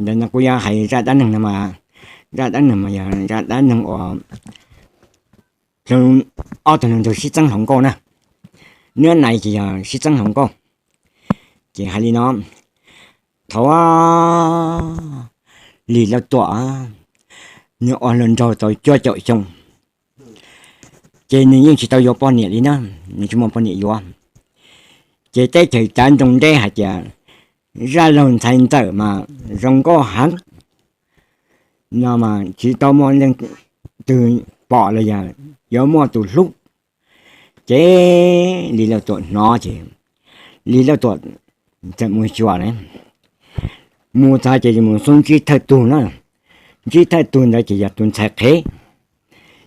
Ntawm no kuv yuav hais zaj dab neeg no mas, zaj dab neeg mas yog zaj dab neeg uas ob tug hluas nraug sib txeeb hluas nkauj na. Nyob nais ces yog sib txeeb hluas nkauj. Ces hais li no, thaum Lis Lauj Tuam nws ua hluas nraug tau cuaj caum xyoo, ces nws yeej tsis tau yuav poj niam li na, nws tsis muaj poj niam yuav. Ces teb chaws cav nroo nteb hais tias zaj laug ntxhais ntxawm mas zoo nkauj heev no mas tsis tau muaj leej twg pom los yog yuav muaj tus hlub. Ces Lis Lauj Tuam hnov ces Lis Lauj Tuam txawm mus xyuas na, mus txog ces mus xub ntsib thawj tug na, ntsib thawj tug ntawd ces yog tus ntxhais qhev.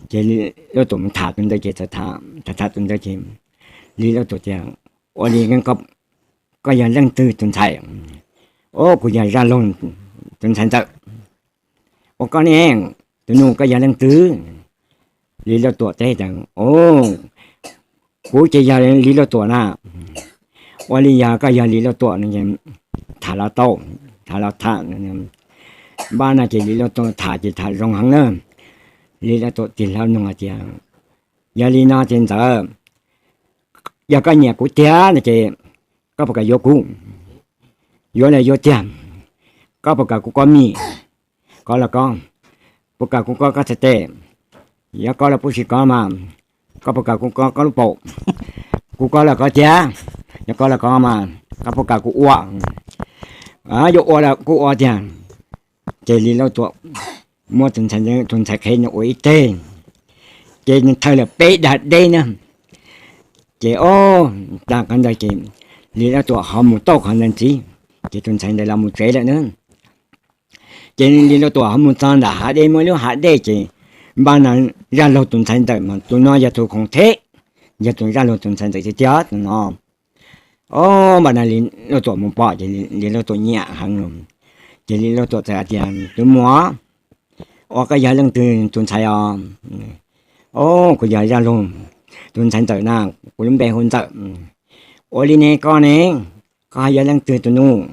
Ces Lis Lauj Tuam mus tham tus ntawd ces txawm tham tham tus ntawd ces Lis Lauj Tuam tias, ua li koj yog leej twg tus ntxhais? Os, kuv yog zaj laug tus ntxhais ntxawm. Ua koj ne, tus nus koj yog leej twg? Lis Lauj Tuam teb tias, kuv ces yog Lis Lauj Tuam na. Ua li yog koj yog Lis Lauj Tuam no, tham los tau, tham los tham. Npaj no ces Lis Lauj Tuam tham ces tham zoo heev na. Lis Lauj Tuam tig hlo nug hais tias, yog li no ces ntxawm, yog koj nyiam kuv tiag no ces koj puas kam yuav kuv? Yuav los yuav tiag, koj puas kam kuv kov mis? Kov los kov. Puas kam kuv kov koj txhais tes? Yog kov los puas tsis kov mas, koj puas kam kuv kov koj lub paum? Kuv kov los kov tiag. Yog kov los kov mas koj puas kam kuv ua? Yuav ua los kuv ua tiag. Ces Lis Lauj Tuam muab tus ntxhais qhev no ua ib teg, ces nws thawj lawm peb dag deb na. Ces o, tag qhov ntawd ces Lis Lauj Tuam ho mus tau qhov ntawd ntxiv, ces tus ntxhais ntawd los mus tsev lawm na. Ces Lis Lauj Tuam ho mus txog ntawm hav dej, muaj lub hav dej ces npaj no zaj laug tus ntxhais ntxawm mas tus no yog tus khoom theb, yog tus zaj laug tus ntxhais ntxawm tiag tiag tus no. O, npaj no Lis Lauj Tuam mus pom ces Lis Lauj Tuam nyiam heev. Ces Lis Lauj Tuam txawm hais tias, tus muam, ua koj yog leej twg tus ntxhais os? O, kuv yog zaj laug tus ntxhais ntxawm na, kuv lub npe hu Ntxawm. Ua li ne koj ne, koj yog leej twg tus nus?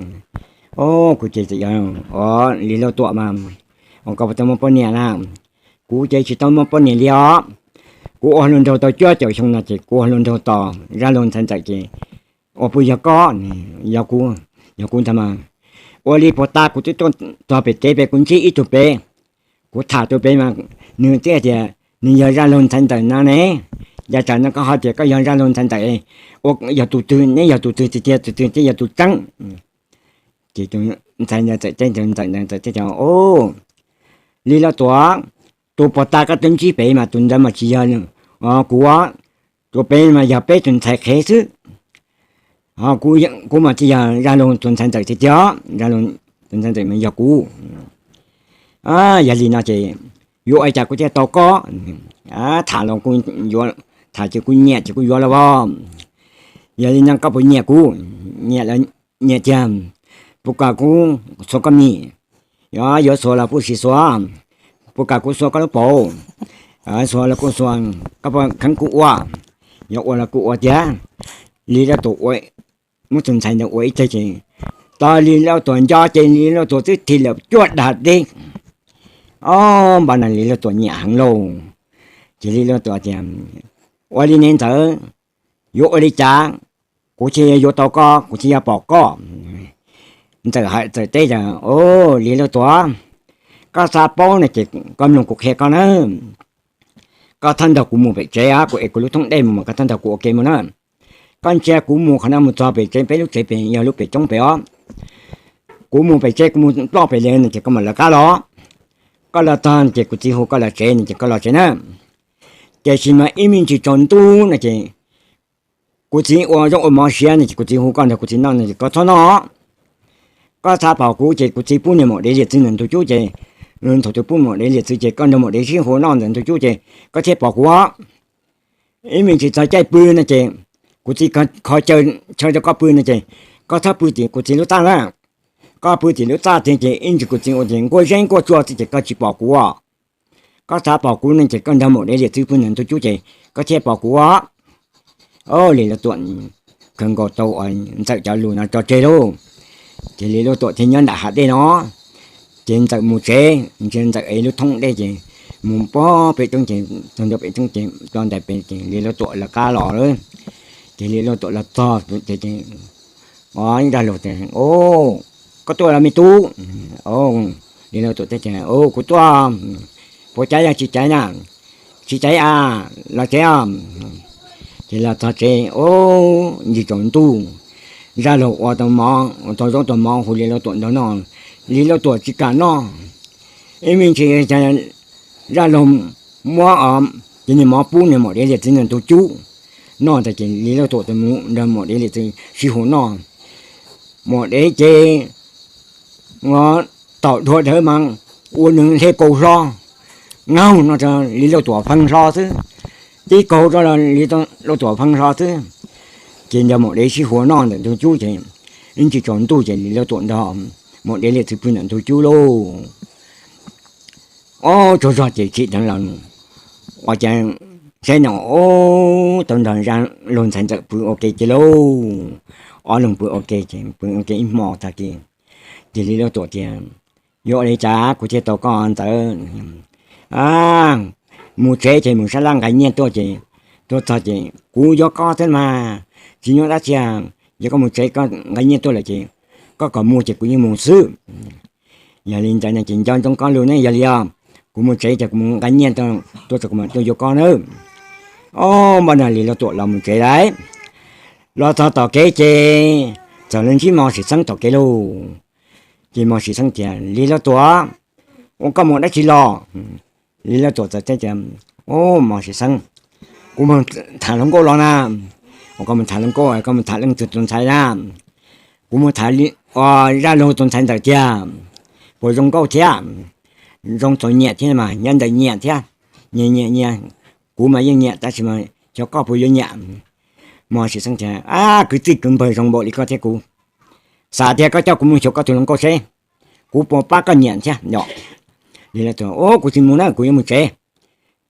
O, kuv ces yog Lis Lauj Tuam mas. Ua koj puas tau muaj poj niam na? Kuv ces tsis tau muaj poj niam li os. Kuv ua hluas nraug tau cuaj caum xyoo no ces kuv ua hluas nraug tos zaj laug ntxhais ntxawm ces, ua puas yog koj? Yog kuv, yog kuv ntag mas. Ua li puag ta kuv twb tuaj txog pem tsev pem kuv ntsib ib tug pem, kuv tham tus pem mas nws twb tias nws yog zaj laug ntxhais ntxawm no ne. Yav tsam no koj ho tias koj yog zaj laug ntxhais ntxawm, ua yog tus twg, neb yog tus twg tiag tiag, tus twg thiaj yog tus tseeb? Ces tus ntxhais ntawd txawm teb, tus ntxawm ntawd txawm teb tias, o, Lis Lauj Tuam, tus puag ta koj twb ntsib pem mas tus ntawd mas tsis yog kuv, tus pem mas yog peb tus ntxhais qhev xwb. Ho kuv mas thiaj yog zaj laug tus ntxhais ntxawm tiag tiag, zaj laug tus ntxhais ntxawm mas yog kuv. Yog li no ces yuav ua cas kuv thiaj tau koj? Tham los, tham ces kuv nyiam ces kuv yuav los as. Yog li no koj puas nyiam kuv? Nyiam, nyiam tiag. Puas kam kuv xuas koj mis? Yog yuav xuas los kuj sim xuas. Puas kam kuv xuas koj lub paum? Xuas los kuj xuas. Koj puas kheev kuv ua? Yog ua los kuv ua tiag. Lis Lauj Tuam muab tus ntxhais ntawd ua ib teg ces, tau Lis Lauj Tuam nco ces Lis Lauj Tuam twb thim lawm cuaj dag deb. Ob npaj no Lis Lauj Tuam nyiam heev lauj. Ces Lis Lauj Tuam tias, ua li ne Ntxawm, yuav ua li cas kuv thiaj yuav tau koj, kuv thiaj yuav pom koj? Ntxawm hais, txawm teb tias, o, Lis Lauj Tuam, koj xav paub no ces koj mloog kuv qhia koj na. Koj txhob nrog kuv mus pem tsev, kuv ev kuv lub thoob dej mus mas koj txhob nrog kuv ua ke mus na. Koj ntsia kuv mus qhov no mus txog pem tsev, peb lub tsev pem yog lub pem roob pem os. Kuv mus pem tsev, kuv mus ploj pem li no ces koj mam lawv qab los. Koj los txog ces kuv txiv hu koj los tsev no ces koj los tsev na. Tiam sis mas ib me ntsis tsaus ntuj no ces kuv txiv ua zaub ua mov siav no ces kuv txiv hu koj nrog kuv txiv noj no ces koj txhob noj. Koj xav pom kuv ces kuv txiv pub niag maum dev liam txwv ntawm ntug cub ces, thaum twg pub maum dev liam txwv ces koj nrog maum dev sib hu noj ntawm ntug cub ces koj thiaj pom kuv. Ib me ntsis txog caij pw no ces kuv txiv kho chaw rau koj pw no ces koj txhob pw tim kuv txiv lub txaj na. Koj pw tim lub txaj tiag ces ib ntsis kuv txiv ua ces nkuaj zeb nkuaj tsua xwb ces koj tsis pom kuv. Koj xav pom kuv no ces koj nrog maum dev liam txwv pw ntawm ntug cub ces koj thiaj pom kuv. Lis Lauj Tuam khaws nkaus tau Ntxawm cov lus no tso tseg lauj. Ces Lis Lauj Tuam thiaj nyob nram hav dej no, ces Ntxawm mus tsev, ces Ntxawm ev lub thoob dej ces mus pog pem roob, ces txog ntua pem roob ces plo ntais pem ces Lis Lauj Tuam lawv qab los lawm. Ces Lis Lauj Tuam los txog ces, o, Zaj Laug tias, O, koj tuaj los me tub? Lis Lauj Tuam teb tias, O, kuv tuaj, puas caiv los tsis caiv na? Tsis caiv a, los tsev os. Ces los txog tsev, o, ntsis tsaus ntuj, Zaj Laug ua tau mov, ua tau zaub tau mov hu Lis Lauj Tuam nrog noj, Lis Lauj Tuam tsis kam noj. Ib me ntsis Zaj Laug muab cov niag mov pub nws Maum Dev Liam Txiv nrog tus cub noj tas ces Lis Lauj Tuam txawm mus nrog Maum Dev Liam Txiv sib hu noj. Maum Dev ces taum dhua dhawv mas ua nws hle kaus hlo, ngaug no rau Lis Lauj Tuam feeb hlo xwb, tib kaug rau Lis Lauj Tuam feeb hlo xwb. Ces nrog Maum Dev sib hu noj ntawm ntug cub ces ib ntsis tsaus ntuj ces Lis Lauj Tuam nrog Maum Dev Liam Txiv pw ntawm ntug cub lauj. Ob tsaug zog ces tsim dheev los ua cas saib no, o, tau nrog Zaj Laug ntxhais Ntxawm pw ua ke ces lauj. Ob leeg pw ua ke ces pw ua ke ib hmo tag kis, ces Lis Lauj Tuam tias, Yuav ua li cas kuv thiaj tau koj Ntxawm? Mus tsev ces mus sab laj nqa nyiaj tuaj ces, tuaj txog ces kuv yuav koj xwb mas, tsis nyuaj dab tsi. Yog koj mus tsev koj nqa nyiaj tuaj lawm ces koj kom muaj ces kuv yeej mus xwb. Yog li ntawd no ces nco ntsoov koj lus ne, yog li os, kuv mus tsev ces kuv mus nqa nyiaj tuaj txog kuv mam tuaj yuav koj nawb. Ob npaj no Lis Lauj Tuam los mus tsev lawm. Los txog tom kev ces txawm los ntsib Mos Sim Xeeb tom kev lauj. Ces Mos Sim Xeeb tias, Lis Lauj Tuam, ua koj mus dab tsi los? Lis Lauj Tuam txawm teb tias, O, Mos Sim Xeeb, kuv mus tham hluas nkauj los na. Ua koj mus tham hluas nkauj, koj mus tham leej twg tus ntxhais na? Kuv mus tham Zaj Laug tus ntxhais Ntxawm tiag, puas zoo nkauj thiab? Zoo txaus nyiam thiab mas, nyob ntawm nyiam thiab. Nyiam nyiam nyiam, kuv mas yeej nyiam tab sis mas xyov koj puas yuav nyiam. Mos Sim Xeeb tias, Ab, kwv tij kwv npawg zoo npaum li koj thiab kuv, xav tias koj coj kuv mus xyuas koj tus hluas nkauj seb kuv puas pab koj nyiam thiab yom. Lis Lauj Tuam, O, kuv tsis mus na, kuv yuav mus tsev.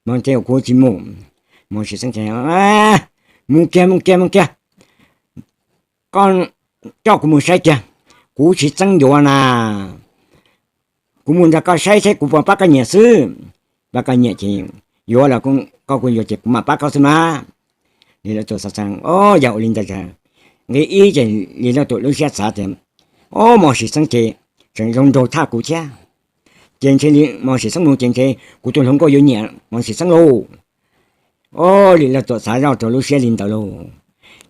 Mos tias, Kuv tsis mus. Mos Sim Xeeb tias, Mus kiag, mus kiag, mus kiag, koj coj kuv mus saib kiag, kuv tsis txeeb yuav na. Kuv mus nrog koj saib saib kuv puas pab koj nyiam xwb. Pab koj nyiam ces yuav los, koj kuj yuav ces kuv mam pab koj xwb mas. Lis Lauj Tuam xav xav, O, yog ua li ntawd, nqe ib ces Lis Lauj Tuam lub siab xav tias, O, Mos Sim Xeeb ces tseem zoo nraug thaj kuv thiab, ces ntshe Mos Sim Xeeb mus ces ntshe kuv tus hluas nkauj yuav nyiam Mos Sim Xeeb lauj. O, Lis Lauj Tuam xav zoj rau lub siab li ntawd lauj,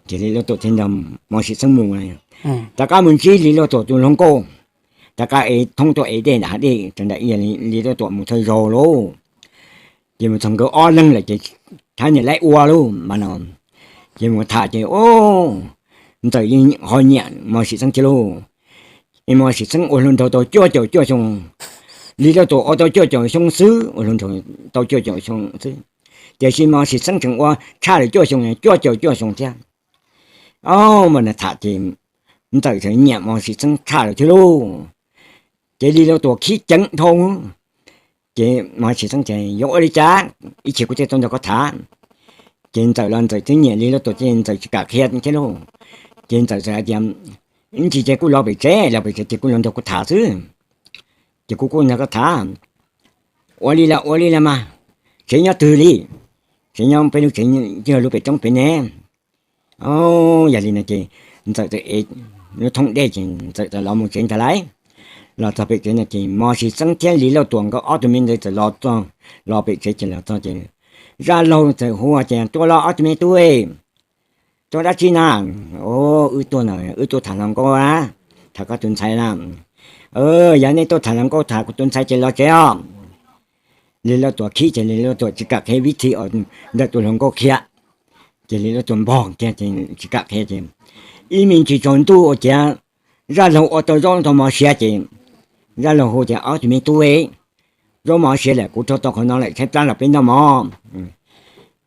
ces Lis Lauj Tuam thiaj nrog Mos Sim Xeeb mus. Rov qab mus ntsib Lis Lauj Tuam tus hluas nkauj, rov qab ev thoob tuaj ev dej nram hav dej rau nram ib, Lis Lauj Tuam mus thawj zaug lauj. Ces mus txog nkawd ob leeg lawm ces thab niam laib ua lauj mas no. Ces mus tham ces, o, Ntxawm yeej ho nyiam Mos Sim Xeeb thiab lauj. Es Mos Sim Xeeb ua hluas nraug tau cuaj caum cuaj xyoo, Lis Lauj Tuam ua tau cuaj caum xyoo xwb, ua hluas nraug tau cuaj caum xyoo xwb, tiam sis Mos Sim Xeeb tseem ua tshaj lawm cuaj xyoo, cuaj caum cuaj xyoo thiab. O, mas tham ces Ntxawm tseem nyiam Mos Sim Xeeb tshaj lawm thiab lauj. Ces Lis Lauj Tuam khib ceev dhau. Ces Mos Sim Xeeb tias, Yuav ua li cas? Ib chim kuv thiaj tuaj nrog koj tham. Ces Ntxawm los Ntxawm twb nyiam Lis Lauj Tuam ces Ntxawm tsis kam qhia thiab lauj. Ces Ntxawm txawm hais tias, Ib ntsis ces kuj los pem tsev, los pem tsev ces kuj los nrog kuv tham xwb. Ces kuv kuj nrog koj tham. Ua li los ua li los mas, tsev nyob twg li? Tsev nyob peb lub tsev, yog lub pem roob pem ne. O, yog li no ces Ntxawm txawm ev lub thoob dej ces Ntxawm txawm los mus tsev ntag lauj. Los txog pem tsev no ces Mos Sim Xeeb thiab Lis Lauj Tuam nkawd ob tug me ntxhais txawm los txog, los pem tsev ces los txog ces Zaj Laug txawm hu tias, Tuaj los ob tug me tub, tuaj dab tsi na? O, wb tuaj na, wb tuaj tham hluas nkauj na, tham koj tus ntxhais na. Yog nej tuaj tham hluas nkauj tham kuv tus ntxhais ces los tsev os. Lis Lauj Tuam khib ces Lis Lauj Tuam tsis kam qhia vib thi uas Ntxawm tus hluas nkauj qhia. Ces Lis Lauj Tuam npog kiag ces tsis kam qhia ces ib me ntsis tsaus ntuj ua ciav Zaj Laug ua tau zaub tau mov siav ces Zaj Laug hu tias, Ob tug me tub, zaub mov siav lawm, kuv rho tau qhov no lawm, tshaib plab los peb noj mov.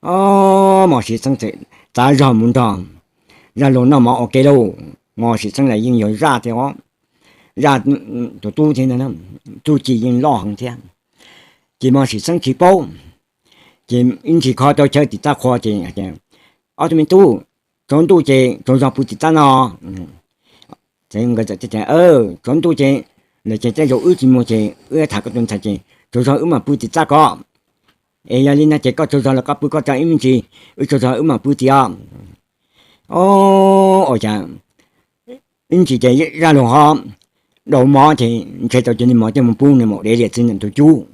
O, Mos Sim Xeeb txawm txav zog mus nrog Zaj Laug noj mov ua ke lauj. Mos Sim Xeeb los yeej yog zaj thiab os, zaj tus tub thiab, txuj ci yeej loj heev thiab. Ces Mos Sim Xeeb tsis paub, ces ib ntsis kho tau chaw tim txaj qhua ces, Ob tug me tub, tsaus ntuj ces tsaug zog pw tim txaj no. Ces nkawd txawm tias, Tsaus ntuj ces, lawm ces tej zaum wb tsis mus ces wb tham koj tus ntxhais ces tsaug zog wb mam pw tim txaj ko. Es yog li no ces koj tsaug zog los koj pw koj tso ib me ntsis, wb tsaug zog wb mam pw tim os. Ua cas ib ntsis ces Zaj Laug ho dau mov ces ntshe tau cov niag mov coj mus pub niag maum dev liam txiv ntawm ntug cub.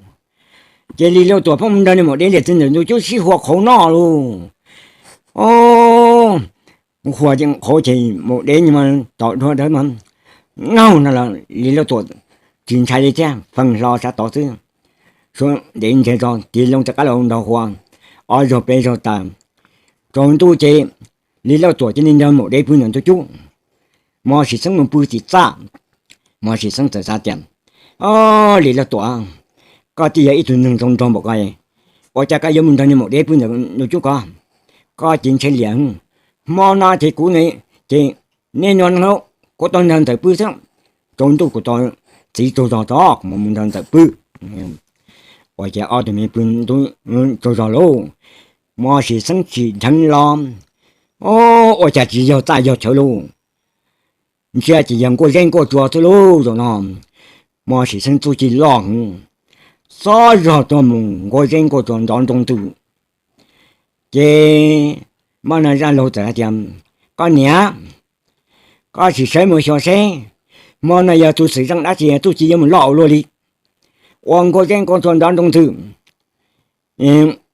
Ces Lis Lauj Tuam pheej mus nrog niag maum dev liam txiv ntawm ntug cub sib hua qhauv noj lauj. Ua, hua qhauv ces maum dev nws mas tom dhau dawb mas, naug no los Lis Lauj Tuam tsis ntshai li thiab, feej hlo sab tod xwb. Suav dev ntseg zog tig loo rov qab los nrog hua ob zaug peb zaug tas. Tsaus ntuj ces Lis Lauj Tuam cia li nrog maum dev pw ntawm ntug cub, Mos Sim Xeeb mus pw tim txaj. Mos Sim Xeeb txawm xav tias, Au, Lis Lauj Tuam, koj twb yog ib tug neeg zoo nraug npaum ko, ua cas koj yuav mus nrog niag maum dev pw ntawm ntug cub ko? Koj ces ntshe liam. Hmo no ces kuv, ces niaj hnub no kuv tau nrog Ntxawm pw xwb. Tsaus ntuj kuv tau txiv tsaug zog tso kuv mam mus nrog Ntxawm pw. Ua cas ob tug me pw tsaug zog lauj, Mos Sim Xeeb tsim dheev los, ua cas tsis yog txaj yog chaw lauj, ntsia ces yog nkuaj zeb nkuaj tsua xwb lauj. Zaum no Mos Sim Xeeb txuj ci loj heev, xob zog tuaj mus nkuaj zeb nkuaj tsua nrov nroo ntws. Ces hmo no Zaj Laug txawm hais tias, Koj niam, koj sim sawv mus xyuas seb hmo no yog tus xwm txheej dab tsi txuj ci yuav mus loj ua luaj li, ua nkuaj zeb nkuaj tsua nrov nroo ntws.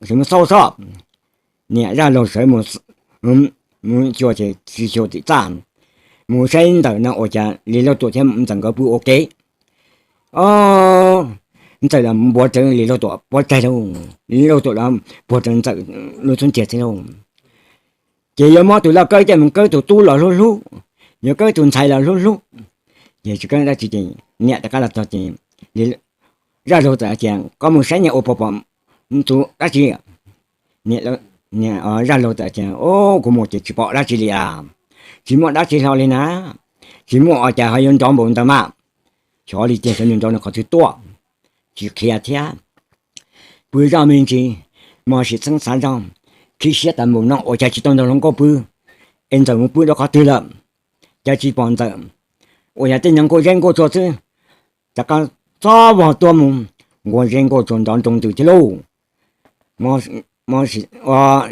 Sim mus xauj sob. Niam Zaj Laug sawv mus xyuas ces tsis xyuas tim txaj, mus saib Ntxawm no ua cas Lis Lauj Tuam thiab Ntxawm nkawd pw ua ke. Ntxawm los npuav rawv Lis Lauj Tuam puab tsaig lauj, Lis Lauj Tuam los puag rawv Ntxawm lub xub ntiag xwb lauj. Ces yuav muab tus loj kawb coj mus kawb tus tub los hlub hlub, yuav kawb tus ntxhais los hlub hlub. Ces tsis kawb dab tsi ces niam rov qab los txog ces Zaj Laug txawm hais tias, Koj mus saib niag ua puas pom tus dab tsi? Zaj Laug txawm tias, Kuv mus ces tsis pom dab tsi li as, tsis muaj dab tsi hlo li na, tsis muaj ua cas ho yuav nrov npaum ntawd mas. Xyov li tiag xyov nws nrov nws qhov twg tuaj, tsis qhia thiab. Pw zoj me ntsis, Mos Sim Xeeb xav zog, khib siab tas npaum no ua cas tsis tau nrog hluas nkauj pw, es Ntxawm mus pw rau qhov twg lawm, cas tsis pom Ntxawm, ua yog tej nyuag nkuaj zeb nkuaj tsua xwb. Rov qab xob vog tuaj mus, nkuaj zeb nkuaj tsua nrov nroo ntws thiab lauj.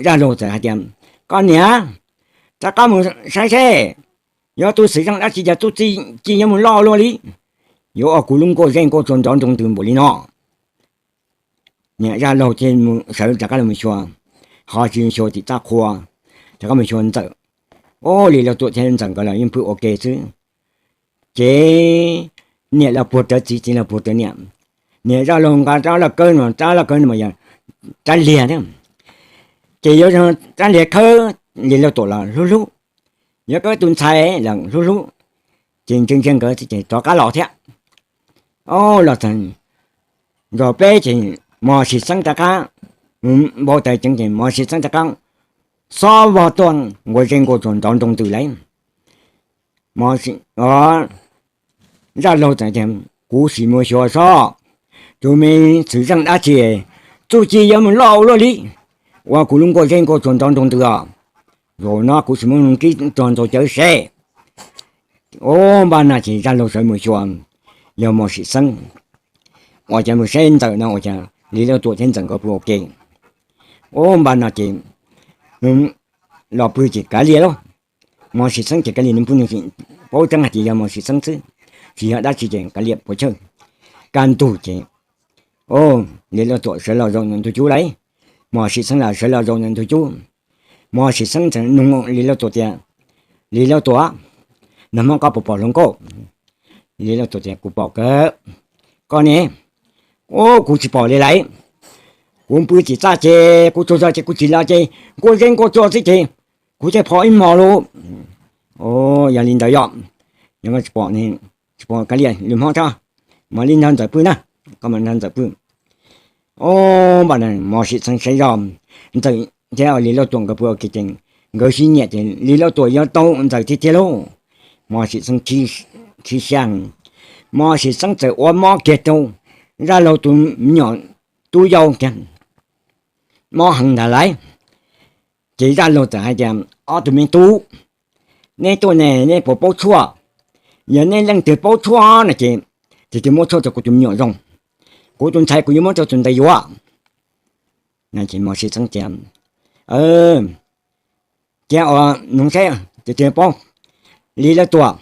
Zaj Laug txawm hais tias, Koj niam, rov qab mus saib seb yog tus xwm txheej dab tsi cas txuj ci yuav mus loj ua luaj li, yuav ua kuv lub nkuaj zeb nkuaj tsua nrov nroo ntws npaum li no. Niam Zaj Laug thiaj sawv rov qab los xyuas, ho tsis xyuas tim txaj qhua, rov qab mus xyuas Ntxawm. Ua li Lauj Tuam thiab Ntxawm nkawd los yeej pw ua ke xwb. Ces niam los puag rawv txiv, txiv los puag rawv niam. Niam Zaj Laug nqa rab laj kawb no, rab laj kawb no mas yog rab liag thiab, ces yuav rab liag khawb Lis Lauj Tuam los hlub hlub, yuav khawb tus ntxhais los hlub hlub. Ces ntsia ntsia nkawd ces rov qab los thiab. Au, los txog zaum peb ces Mos Sim Xeeb rov qab, npau taws ceev ces Mos Sim Xeeb rov qab xob vog tuaj nkuaj zeb nkuaj tsua nrov nroo ntws lauj. Zaj Laug txawm tias, Kuv sim mus xyuas sob, tus me xwm txheej dab tsi txuj ci yuav mus loj ua luaj li, ua kuv lub nkuaj zeb nkuaj tsua nrov nroo ntws os. Zaum no kuv sim muab nws kib rog ntxuav cawv seb. Ua npaj no ces Zaj Laug sawv mus xyuas, yog Mos Sim Xeeb. Ua cas mus saib Ntxawm no ua cas Lis Lauj Tuam thiab Ntxawm nkawd pw ua ke. Ua npaj no ces los pw ces kav liam lauj. Mos Sim Xeeb ces kav liam, nws pw nws paub tseeb hais tias yog Mos Sim Xeeb xwb, tsis yog dab tsi ces kav liam puas chawj. Kaj ntug ces Lis Lauj Tuam sawv los zaum ntawm ntug cub lauj, Mos Sim Xeeb los sawv los zaum ntawm ntug cub. Mos Sim Xeeb txawm nug Lis Lauj Tuam tias, Lis Lauj Tuam, nag hmo koj puas pom hluas nkauj? Lis Lauj Tuam tias, Kuv pom kawg. Koj ne? Ua kuv tsis pom li lauj. Kuv pw tim txaj ces kuv tsaug zog ces kuv tsis los ces nkuaj zeb nkuaj tsua xwb ces kuv thiaj pom ib hmos lauj. Yog li ntawd yog, yog koj tsis pom, tsis pom kav liam lwm hmo tso, mam li nrog Ntxawm pw na, koj mam nrog Ntxawm pw. Ua npaj no Mos Sim Xeeb saib zoj, Ntxawm thiab Lis Lauj Tuam nkawd pw ua ke ces nkawd sib nyiam ces Lis Lauj Tuam yuav tau Ntxawm tiag tiag lauj. Mos Sim Xeeb khib siab, Mos Sim Xeeb txawm ua mob kiag rau Zaj Laug tus me nyuam tub yau kiag, mob heev ntag lauj. Ces Zaj Laug txawm hais tias, Ob tug me tub, neb tuaj ne neb puas paub tshuaj? Yog nej leej twg paub tshuaj no ces, ces cia li muab tshuaj rau kuv tus me nyuam zoo. Kuv tus ntxhais kuv yuav muab rau tus ntawd yuav. Ces Mos Sis Xeeb tias, cia ua nug saib, cia li paub. Lis Lauj Tuam,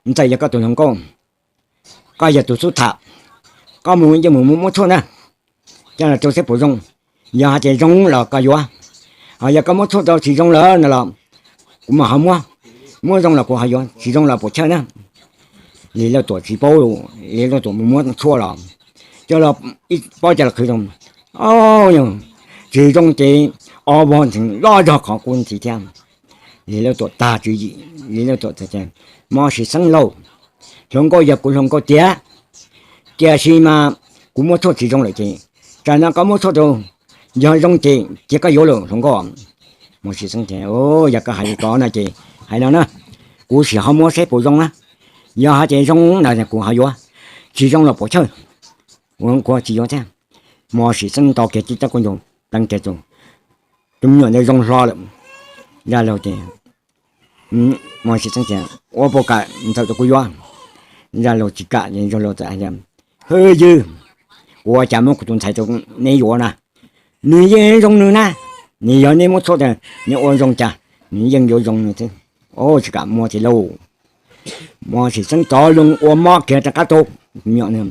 Ntxawm yog koj tus hluas nkauj, koj yog tus xub tham, koj mus yeej mus muab tshuaj na, coj los rau saib puas zoo. Yog hais tias zoo los koj yuav, ho yog koj muab tshuaj rau tsis zoo lawm no los kuv mam ho muab. Muab zoo los kuv ho yuav, tsis zoo los puas chawj na. Lis Lauj Tuam tsis paub, Lis Lauj Tuam mus muab tshuaj los, coj los ib pob coj los qhwv rau. Tsis zoo ces ob vog ntxeev loj zog qhov kuv ntxiv thiab. Lis Lauj Tuam tag tswv yim, Lis Lauj Tuam tias, Mos Sis Xeeb lauj, hluas nkauj yog kuv hluas nkauj tiag, tiam sis mas kuv muab tshuaj tsis zoo lawm ces, tsam no koj muab tshuaj rau, yog zoo ces cia koj yuav lawm hluas nkauj. Mos Sis Xeeb tias, yog koj hais li ko no ces hais no na, kuv sim ho muab saib puas zoo na. Yog hais tias zoo no kuv ho yuav, tsis zoo los puas chawj, kuv tsis yuav thiab. Mos Sis Xeeb nto kiag tib tawb khaub ncaws pleev kiag tus, tus me nyuam ntawd zoo hlo lawm. Zaj Laug tias, Mos Sis Xeeb tias, ua puas kam Ntxawm rau kuv yuav? Zaj Laug tsis kam, Zaj Laug txawm hais tias, hwj ywg, kuv ua cas muab kuv tus ntxhais rau neb yuav na? Nws yeej zoo nws na, nws yog neb muab tshuaj tas nws ua zoo cas, nws yeej yuav zoo nws xwb. Tsis kam muab thiab lauj. Mos Sis Xeeb rov loo ua mob kiag rov qab rau me nyuam.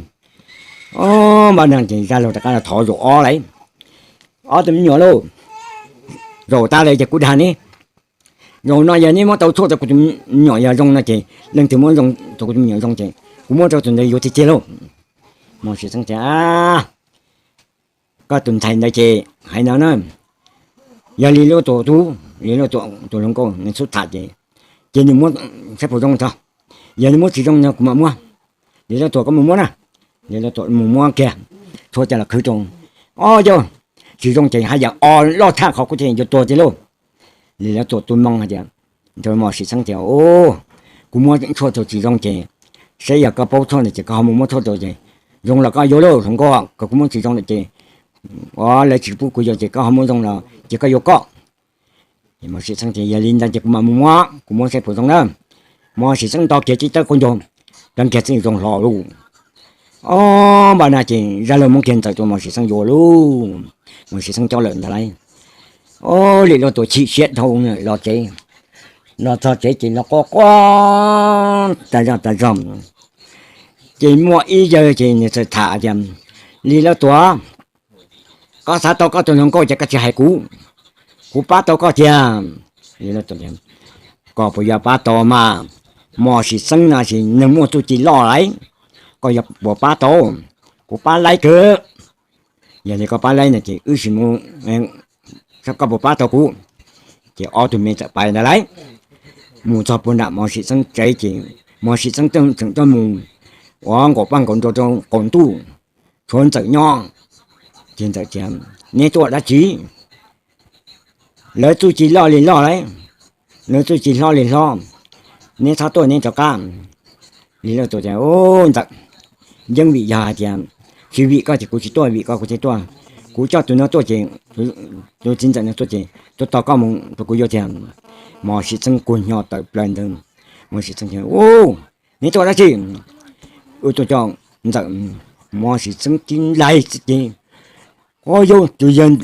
Npaj no ces Zaj Laug rov qab los thov zaum ob lauj, ob tug me nyuam lauj, zaum tas lawm ces kuv dag neb, zaum no yog neb muab tau tshuaj rau kuv tus me nyuam yog zoo no ces, leej twg muab zoo rau kuv tus me nyuam zoo ces kuv muab rau tus ntawd yuav tiag tiag lauj. Mos Sis Xeeb tias, koj tus ntxhais ntawd ces hais no na, yog Lis Lauj Tuam tub, Lis Lauj Tuam tus hluas nkauj nws xub tham ces, ces nws muab saib puas zoo tso, yog nws muab tsis zoo no kuv mam muab. Lis Lauj Tuam koj mus muab na. Lis Lauj Tuam mus muab kiag tshuaj coj los qhwv rau. Ob yog tsis zoo ces haj yam o loj tshaj qhov kuv thiaj yuav tuag tiag lauj. Lis Lauj Tuam tus moo hais tias, Mos Sis Xeeb tias, kuv muab tshuaj rau tsis zoo ces, saib yog koj paub tshuaj ntawd ces koj ho mus muab tshuaj rau ces, zoo los koj yuav lauj hluas nkauj, kom kuv muab tsis zoo lawm ces, lawv tsis pub kuv yuav ces koj ho muab zoo los ces koj yuav koj. Mos Sis Xeeb tias, yog li ntawd ces kuv mam mus muab, kuv muab saib puas zoo na. Mos Sis Xeeb nto kiag tib tawb khaub ncaws pleev kiag txij zoo hlo lauj. Ob npaj no ces Zaj Laug muab kiag Ntxawm rau Mos Sis Xeeb yuav lauj. Mos Sis Xeeb cob lawm ntag lauj. Lis Lauj Tuam chim siab dhau los tsev, los txog tsev ces los quaj quaj tas zog tas zog. Ces muaj ib yawg ces nws txawm tham tias, Lis Lauj Tuam, koj xav tau koj tus hluas nkauj ces koj tsis hais kuv, kuv pab tau koj tiag. Koj puas yuav pab tau mas? Mos Sis Xeeb no ces nws muaj txuj ci loj lauj, koj yuav puas pab tau? Kuv pab laib kawg. Yog li koj pab laib no ces wb sim mus saib koj puas pab tau kuv. Ces ob tug me txawm pais ntag lauj. Mus txog puag nram Mos Sis Xeeb tsev ces Mos Sis Xeeb tseem tuaj mus ua nkaum paj nkaum nrua rau qaum ntuj, tshuav Ntxawm nyob. Ces Ntxawm tias, neb tuaj dab tsi? Lawv txuj ci loj li loj lauj, lawv txuj ci hlob li hlob, neb txhob tuaj, neb rov qab. Lis Lauj Tuam tias, Ntxawm, yeej vim yog hais tias tsis vim koj ces kuv tsis tuaj, vim koj kuv thiaj tuaj. Kuv coj tus no tuaj ces, tus txiv ntxawm no tuaj ces tuaj tos koj mus rau kuv yuav tiag. Mos Sis Xeeb kua hnyo tawm plaws ntawd. Mos Sis Xeeb tias, neb tuaj dab tsi? Wb tuaj coj Ntxawm. Mos Sis Xeeb tib nplaig xwb ces, o yau, tus yawg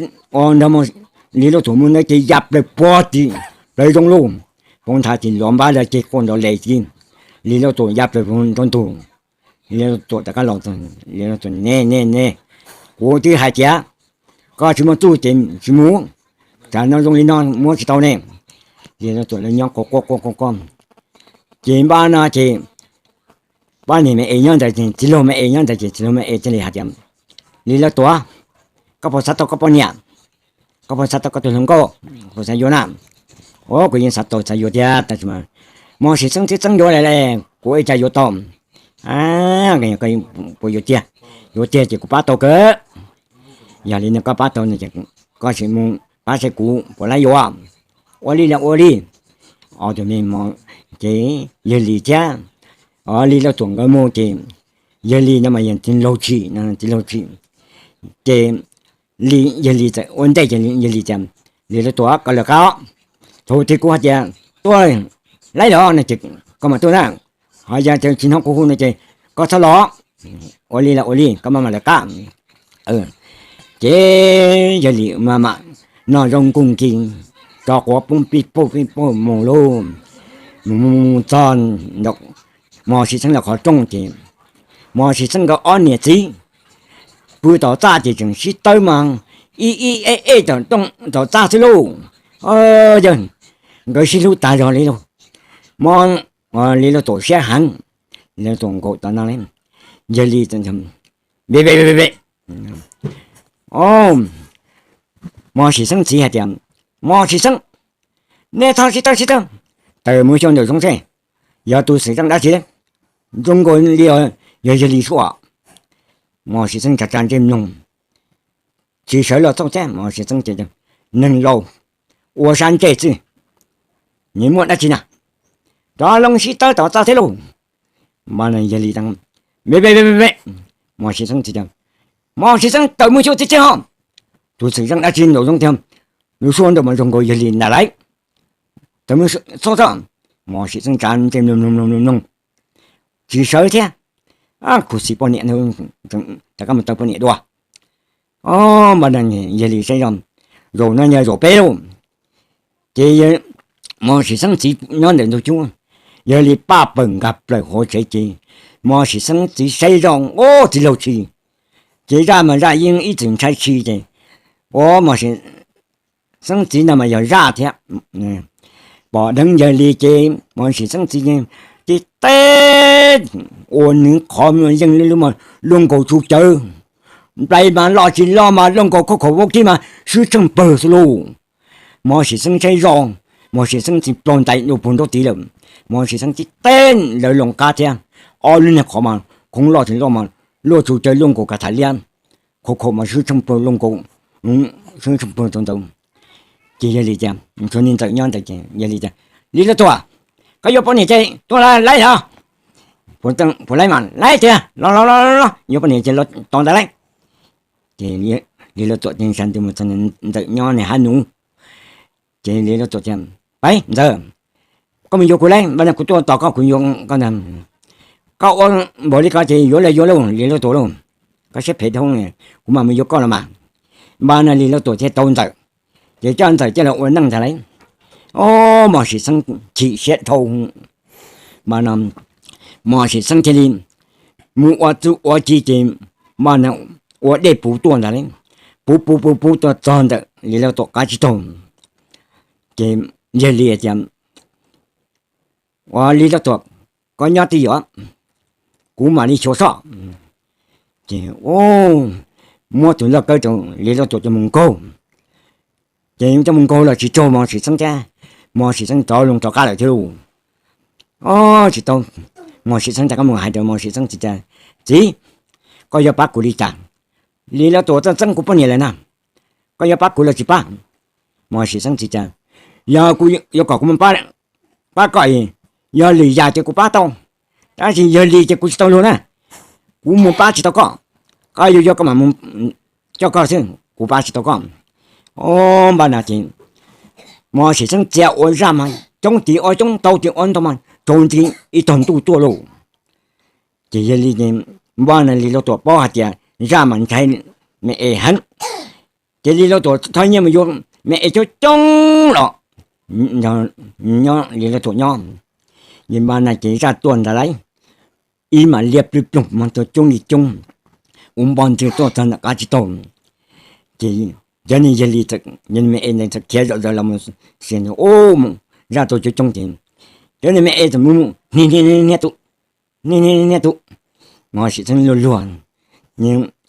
nrog Lis Lauj Tuam mus ntawd ces ya plaws puag tim plawv zoov lauj. Poob nthav ces lov npab lawv ces quaj nrov les ces Lis Lauj Tuam ya plaws nroo ntug. Lis Lauj Tuam rov qab los, Lis Lauj Tuam, ne ne ne, kuv twb hais tias koj tsis muaj txuj ces tsis mus, tsam no zoo li no muab tsis tau ne. Lis Lauj Tuam lawv nyob quaj quaj quaj quaj quaj. Ces npaj no ces pab niag me es nyob ntawd, txiv laug me es nyob ntawd ces txiv laug me es thiaj li hais tias, Lis Lauj Tuam, koj puas xav tau koj poj niam? Koj puas xav tau koj tus hluas nkauj? Puas xav yuav na? Ua, kuv yeej xav tau xav yuav tiag, tab sis mas Mos Sis Xeeb txeeb txeeb yuav lawm, kuv ua cas yuav tau? Puas yuav tiag? Yuav tiag ces kuv pab tau kawg. Yog li no koj pab tau no ces koj sim mus pab saib kuv puas laib yuav. Ua li los ua li. Ob tug me, ces yawg Lis thiab Lis Lauj Tuam nkawd mus ces yawg Lis no mas yog txiv laug tshim no, txiv laug tshim. Ces yawg Lis txawm ua ntej ces yawg Lis tias, Lis Lauj Tuam, koj lawv qab, thaum twg kuv hais tias tuaj laib los no ces koj mam tuaj na. Ho yog tias tsis hnov kuv hu no ces koj txhob los. Ua li los ua li, koj maj mam lawv qab. Ces yawg Lis maj mam noj zoo nkuj nki, tso quav poob pib pauj pib pauj mus lauj. Mus mus mus txog ntawm Mos Sis Xeeb lawv qhov rooj ces Mos Sis Xeeb nkawd ob niam txiv pw tom txaj ces tseem sib tawb mas ib ib eb eb tom txaj xwb lauj. Yawg, nkawd sib hlub tas zog li lauj. Mob Lis Lauj Tuam siab heev, Lis Lauj Tuam nkaum tom no, yawg Lis, Mos Sis Xeeb txiv hais tias, Mos Sis Xeeb, nej txhob sib tawb sib tawb, tawm mus xyuas ntawm zoov seb yog tus xwm txheej dab tsi, zoo nkaus li yog yawg Lis suab. Mos Sis Xeeb tsa tsa ntsej mloog, tsis sawv los txog thiab. Mos Sis Xeeb tias, Neeg laus, ua sab ntsej xwb, nws muaj dab tsi na, rov loo sib tawb tom txaj thiab lauj. Yawg Lis, Mos Sis Xeeb txiv tias, Mos Sis Xeeb, tawm mus xyuas txiv tsev ho, tus xwm txheej dab tsi nraum zoov tiag, lub suab nraum mas zoo nkaus yawg Lis ntag lauj. Tawm mus xyuas txhob. Mos Sis Xeeb tsa ntsej mloog mloog mloog mloog, tsis sawv thiab. Khuv xim poj niam, rov qab mus taw poj niam dua. Npaj no yawg Lis saib zoj, zaum no yog zaum peb lauj. Ces Mos Sis Xeeb txiv nyob ntawm ntug cub, yawg Lis paj pawg nkag plaws hauv tsev ces Mos Sis Xeeb txiv saib zoj, ua txiv laug tshis, ces zaj mas zaj yeej ib txwm ntshai tshis ces ua Mos Sis Xeeb txiv ntag mas yog zaj thiab. Pom dheev yawg Lis ces Mos Sis Xeeb txiv tib teb ua nws qhov yeej li lub mas luaj nkaus tsuj cawv, nplai mas loj tsis loj mas luaj nkaus khauj khaum vaub kib mas swb tsheej pawg xwb lauj. Mos Sis Xeeb saib zoj, Mos Sis Xeeb txiv plaub ntais dua puag nraub tid lawm. Mos Sis Xeeb tib teb lawv loo qab thiab, ob lub niag qhov mas khoov loj tsis loj mas luaj tsuj cawv luaj nkaus kav tham liab, khauj khaum mas swb tsheej pawg luaj nkaus, swb tsheej pawg tau ntawd. Ces yawg Lis tias, tshuav niag Ntxawm nyob ntawd ces yawg Lis tias, Lis Lauj Tuam, koj yuav poj niam ces tuaj laib los? Puas laib mas laib tiag, los los los los, yuav poj niam ces los tos ntawd lauj. Ces Lis Lauj Tuam ces sawv ntws mus txog Ntxawm nyob niag hab nus. Ces Lis Lauj Tuam tias, Peb Ntxawm, koj mus yuav kuv lauj, npaj no kuv tuaj tos koj, kuv yuav koj ntag. Koj ua npaum li ko ces yuav los yuav lauj Lis Lauj Tuam lauj, koj siab phem dhau, kuv mam mus yuav koj los mas. Npaj no Lis Lauj Tuam thiaj tau Ntxawm, ces coj Ntxawm coj los ua neej ntag lauj. Ob, Mos Sis Xeeb chim siab dhau. Npaj no Mos Sis Xeeb thiaj li mus ua txuj ua ci ces npaj no ua dej puv tuaj ntag lauj. Puv puv puv puv tuaj txog ntawm Lis Lauj Tuam qab tsib taug. Ces yawg Lis tias, Ua Lis Lauj Tuam, koj nyob twj ywm, kuv mam li xyuas soj. Ces muab tus laj kawb rau Lis Lauj Tuam coj mus nkaug. Ces coj mus nkaug los tsis raug Mos Sis Xeeb thiab, Mos Sis Xeeb rov loo rov qab lawm thiab lauj. Ob, tsis tau, Mos Sis Xeeb rov qab mus hais rau Mos Sis Xeeb txiv tias, Txiv, koj yuav pab kuv li cas? Lis Lauj Tuam txeeb txeeb kuv poj niam lawm na, koj yuav pab kuv los tsis pab? Mos Sis Xeeb txiv tias, Yog kuv yuav kom kuv mus pab koj, yog Lis Yaj ces kuv pab tau, tab sis yog Lis ces kuv tsis tau luag na, kuv mus pab tsis tau koj. Koj yuav yuav koj mam mus coj koj xwb, kuv pab tsis tau koj. Ob, npaj no ces Mos Sis Xeeb txia ua zaj mas coob tim ua coob, ntau tim ua ntau mas raug nti ib tog ntuj tuaj lauj. Ces yog li, npaj no Lis Lauj Tuam paub hais tias zaj mas ntshai me es heev. Ces Lis Lauj Tuam thov nyiaj mus yuav me es coob coob los nyob Lis Lauj Tuam nyob. Ces npaj no ces zaj tuaj ntag lauj, ib mam liab plwb ploog mas tuaj coob li coob, ua npoj ntxwg tuaj txog ntawm qab tsib taug. Ces cov niag yawg Lis, me es ntawd txawm khiav zom zaws los mus xyuas, zaj tuaj coob coob ces cov niag me es txawm mus hnia hnia tus, hnia hnia tus, Mos Sis Xeeb luag luag,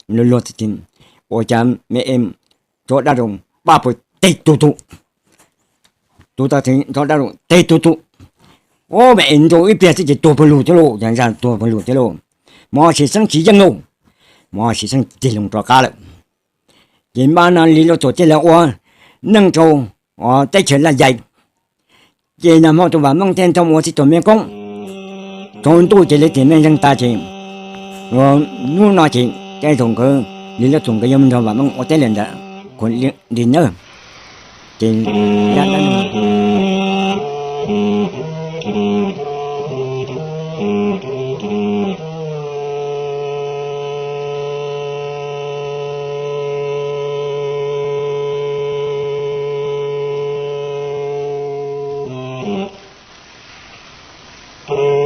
luag luag ces ua cas me es tso dab rau pab pawg teg tus tus, tus tag teg tso dab rau teg tus tus. Ua me es nrau ib pliag xwb ces tuag pawg lug thiab lauj, zaj tuag pawg lug thiab lauj. Mos Sis Xeeb tsis yeej lauj, Mos Sis Xeeb tig loo rov qab lawm. Ces npaj no Lis Lauj Tuam thiaj li ua neej rau teb chaws Laj Yais. Ces nag hmo tus Vam Meej thiaj nrog ua txij tus me koob, tsaus ntuj ces lawv tias me ntseeg tas ces hnub no ces tej zaum nkawd, Lis Lauj Tuam nkawd yuav mus nrog Vam Meej ua teb lawm ntawm Khuam Lis nawb. Ces Tus